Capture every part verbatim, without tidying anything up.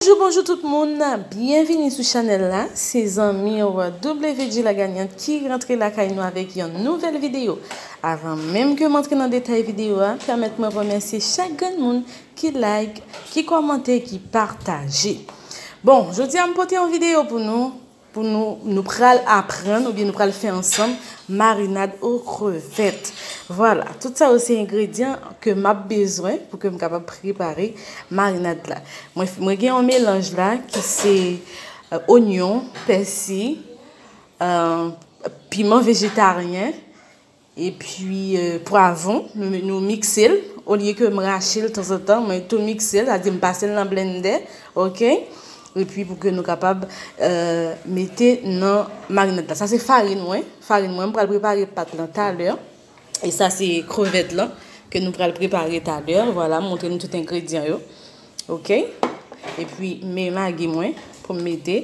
Bonjou, bonjou tout moun, byenvini sou chanèl la. Se zanmi w W J La Gagnante ki rantre lakay nou avèk yon nouvèl videyo. Avan menm ke m antre nan detay videyo a, pèmèt mwen remèsye chak grenn moun ki like, ki kòmante, ki pataje. Bon, jodi a m pote yon videyo pou nou, pou nou, nou pral aprann oubyen nou pral fè ansanm marinad o krevèt. Vwala, tout sa yo se engredyan ke m ap bezwen pou ke m kapab prepare marinad la. Mwen, mwen gen yon melanj la ki se, euh, onyon, pèsi, euh, piman vejetaryen, epi, euh, pwavwon, nou, nou mikse l. Olye ke m rache l tanzantan, mwen tou mikse l, sa di m pase l nan blendè, oke? Epi pou ke nou kapab, euh, mete nan marinad la. Sa se farin mwen. Farin mwen, m pral prepare pat lan talè. E sa se krevèt lan ke nou pral prepare talè. Vwala, m montre nou tout engredyan yo. Oke? Epi, men magi mwen pou m mete.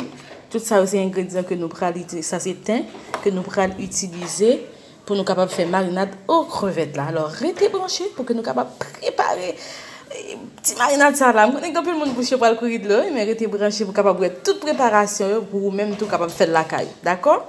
Tout sa yo se engredyan ke nou pral itilize. Sa se ten ke nou pral itilize pou nou kapab fè marinad o krevèt la. Alò, rete branche pou ke nou kapab prepare, eh, ti marinad sa la. M konnen gen anpil moun bouch yo pral kouri dlo, men rete branche pou kapab wè tout preparasyon yo, pou ou menm tou kapab fè l lakay ou. Dakò?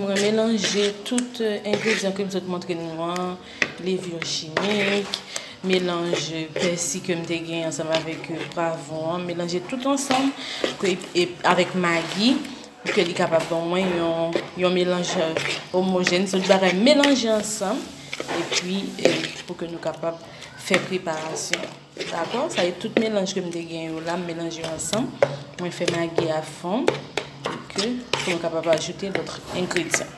Mwen melanje tout, euh, engredyan ke m sot montre nou an, levure chimique, melanj pèsi ke m te gen ansanm avèk, euh, pwavwon an, melanje tout ansanm, ke, e, avèk magi, pou ke li kapab ban mwen yon, yon melanj, euh, omojèn, se tout bagay melanje ansanm, epi, euh, pou ke nou kapab fè preparasyon. Dakò? Sa e tout melanj ke m te gen yo la, m melanje yo ansanm. Mwen fè magi a fonn, e ke pou nou kapab ajoute lòt engredyan.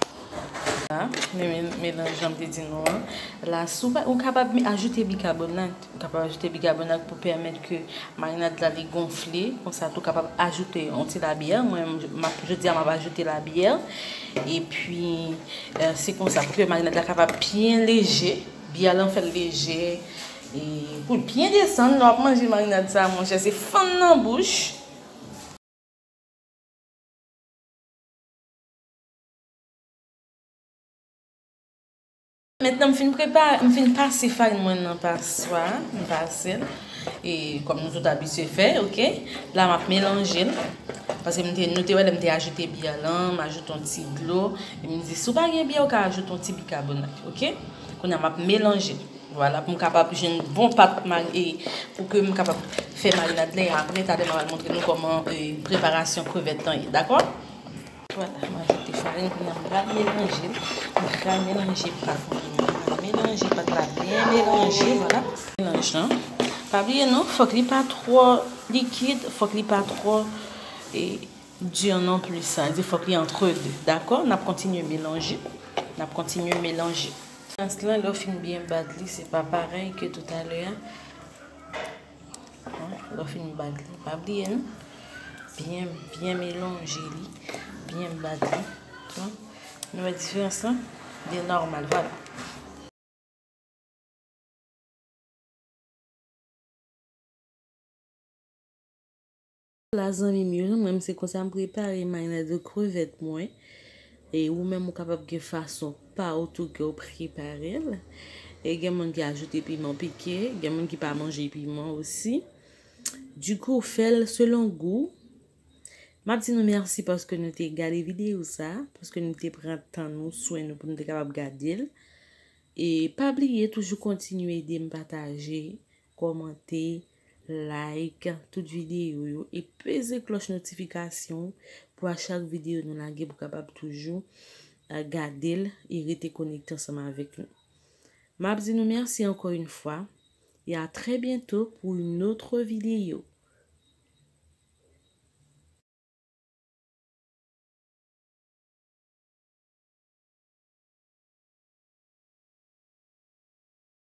La, men, men, melanj lan m te di nou an. La, si w pa, ou kapab me-, ajoute bikabonat. Ou kapab ajoute bikabonat pou pèmèt ke marinad la li gonfle. Konsa tou kapab ajoute yon ti labyè. Mwen, m ap, jodi a, m ap ajoute labyè. Epi, euh, se konsa, pou ke marinad la kapab byen leje. Byè lan fè l leje. E pou l byen desann, lè w ap manje marinad sa, monchè, se fann nan bouch. Mentnan, m fin prepare, m fin pase farin mwen nan paswa, m pase l. E kòm nou tout abitye fè, oke? La, m ap melanje l. Paske m te, nou te wè lè m te ajoute byè lan, m ajoute yon ti dlo. E m di, si w pa gen byè, ou ka ajoute yon ti bikabonat, oke? Kounye a, m ap melanje l. Vwala, pou m kapab jwenn bon pat mari, e pou ke m kapab fè marinad la, e apre, talè m a pral montre nou kòman, e, preparasyon krevèt lan ye, dakò? Vwala, m ajoute farin, kounye a m pral melanje l, m pral melanje pat mwen, m pral melanje pat la, byen melanje, vwala. Melanj lan, pa bliye non, fòk li pa twò likid, fòk li pa twò, e, di non plis, sa vle di fòk li antre de, dakò? N ap kontinye melanje, n ap kontinye melanje. Diferans lan, lè w fin byen bat li, se pa parèy ke toutalè a. Lè w fin bat li, pa bliye non. Byen, byen melanje li, byen bat li. Nou wè diferans lan? Byen nòmal, vwala. La, zanmi m yo, mwen, se konsa m prepare marinad krevèt mwen. E ou menm, ou kapab gen fason pa w tou ke w prepare l. E gen moun ki ajoute piman pike, gen moun ki pa manje piman osi. Dikou, fè l selon gou. M ap di nou mèsi paske nou te gade videyo sa, paske nou te pran tan nou, swen nou pou nou te kapab gade l. E pa bliye toujou kontinye ede m pataje, kòmante, like tout videyo yo e peze klòch notifikasyon pou a chak videyo nou lage pou kapab toujou, euh, gade l e rete konekte ansanm avèk nou. M ap di nou mèsi ankò yon fwa e a trè byento pou yon lòt videyo.